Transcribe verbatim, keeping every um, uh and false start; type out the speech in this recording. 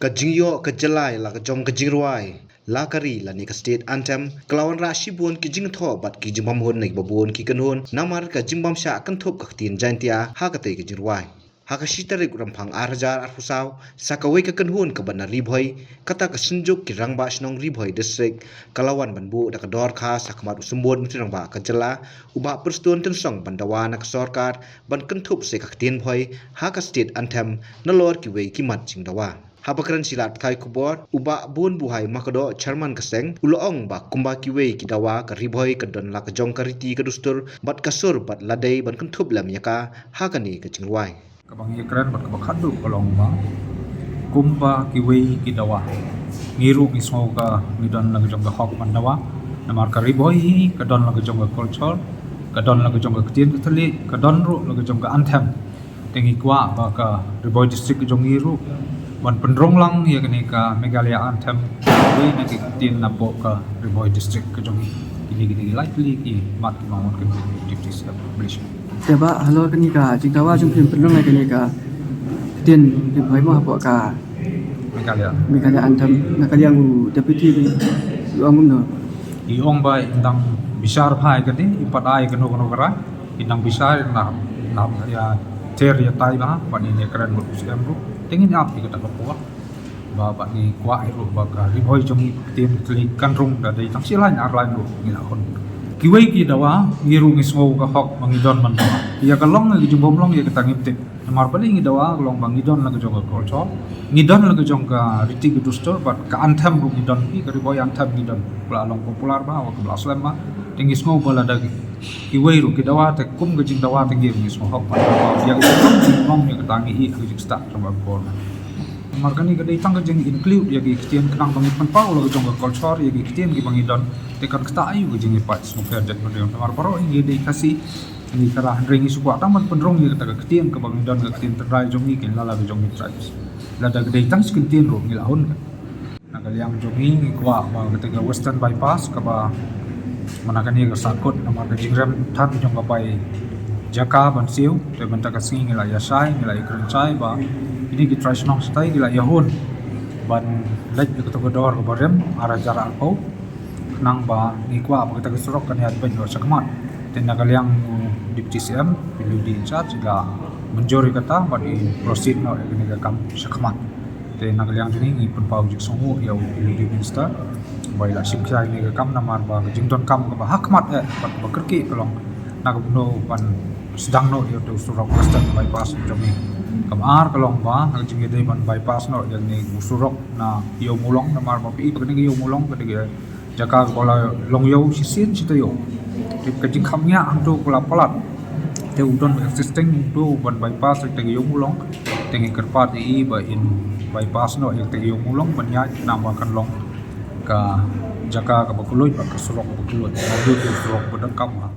Ka jingïoh ka jylla ïa la ka jong ka jingrwai, la ka ri lane ka state anthem, ka la wanrah shibun ki jingthoh bad ki jingbymhun na kiba bun ki kynhun, namar ka jingbymshah kynthup ka ktien Jaiñtia ha katei ka jingrwai. Ha ka shi tarik Rymphang ar hajar arphew saw, sa kawei ka kynhun kaba na Ri Bhoi, kata ka Synjuk ki Rangbah Shnong Ri Bhoi District, ka la wan ban buh da ka dor kha sha khmat u Symbud Myntri Rangbah ka jylla, u Bah Prestone Tynsong, ban dawa na ka sorkar ban kynthup sa ka ktien Bhoi ha ka state anthem nalor kiwei ki mat jingdawa. Haba kren sha ki lad pathai khubor, u Bah Bunbuhai Makdoh, Chairman ka seng, u la ong ba kumba kiwei ki dawa, ka Ri Bhoi ka don la ka jong ka riti ka dustur bad ka sur, bad la dei ban kynthup lem ïa ka ha kane ka jingrwai. Kaba ngi kren bad kaba khatduh ka long ba kumba kiwei ki dawa, ngi ruh ngi sngew ka ngi don la ka jong ka hok ban dawa. Namar ka Ri Bhoi hi ka don la ka jong ka culture, ka don la ka jong ka ktien ka thylliej, ka don ruh la ka jong ka anthem. Te ngi kwah ba ka Ri Bhoi District ka jong ngi ruh ban pynrung lang ïa kane ka Meghalaya anthem, wei na ki ktien napoh ka Ri Bhoi District ka jong ngi. Kine kine ki lai tylli ki mat ki ba ngi wan kyntu Deputy C M. Malaysia. Te Bah, halor kane ka jingdawa jong phi pynrung ïa kane ka ktien Ri Bhoi mo hapoh ka Meghalaya. Meghalaya anthem, na ka liang u Deputy u ong kumno? I ong ba i dang bishar bha ïa kane, i pat ai kano kano ka rai, i dang bishar, i dang ïa ther ïa tai bha, bad i ne kren bad u C M ruh. Te ngin ap ïa kata ka por ba, bad ngi kwah ruh ba ka Ri Bhoi jong ngi, ktien ka thylliej kan rung, da dei tang shi lain ar lain ruh ngi la hun. Kiwei ki dawa, ngi ruh ngi sngew ka hok ba ngi don ban dawa. Ïa ka long, ïa ka jingbym long, ïa kata ngim tip. Namar balei ngi dawa, ka long ba ngi don la ka jong ka culture, ngi don la ka jong ka riti ka dustur, bad ka anthem ruh ngi don hi, ka Ri Bhoi anthem ngi don, ka la long popular bha, ka la slem bha. Te ngi sngew ba lada kiwei ruh ki dawa, te kum ka jingdawa te ngi ruh ngi sngew hok ban dawa. Ïa ka jingbym long, ïa kata ngi ïohi ka jingstad jong ka government. Namar kane ka dei tang ka jing include ïa ki ktien, khnang ba ngi pynpaw la ka jong ka culture ïa ki ktien kiba ngi don. Te kan ktah aïu ka jingïapait sngewbha jait bynriew. Namar baroh ngi dei Khasi, ngi Khara, hynrei ngi shu kwah tang ban pynrung ïa kata ka ktien kaba ngi don, ka ktien tynrai jong ngi, ki la la ka jong ngi tribes. Lada ka dei tang shi kyntien ruh ngi la hun ka. Na ka liang jong ngi ngi kwah ba kata ka Western Bypass kaba mynta kane ka sahkut namar ka jingrem than jong ka bai jaka ban siew, te mynta ka sngi ngi la ïa shai, ngi la ïa kren shai ba kine ki trai shnong shatai ki la ïa hun ban leit ïa kata ka dor kaba rem ar hajar arphew. Khnang ba ngi kwah ba kata ka surok kan ïa beit noh shakhmat. Te na ka liang u Deputy C M, P W D in charge, i la mynjur ïa kata bad i proceed noh ïa kane ka kam shakhmat. Te na ka liang jong ngi ngi pynpaw jingsngewnguh ïa u P W D Minister ba i la shim khia ïa kane ka kam namar ba ka jingdonkam kaba ha khmat eh bad kaba kyrkieh ka long na kumno ban sdang noh ïa utu u surok Western Bypass jong ngi. Kaba ar ka long ba ka jingïadei ban bypass noh ïa kane u surok na Ïew Mulong, namar ba phi i ba kane ka Ïew Mulong ka dei ka jaka kaba la long ïew shisien shi taïew. Te ka jingkham ngiah hangto ka la palat. Te u don existing hangto ban bypass ïa ka Ïew Mulong. Te ngi kyrpad ïa i ba in bypass noh ïa ka Ïew Mulong ban ïaid namar kan long ka jaka kaba kylluid bad ka surok kaba kylluid. Namar ka surok ba donkam ha.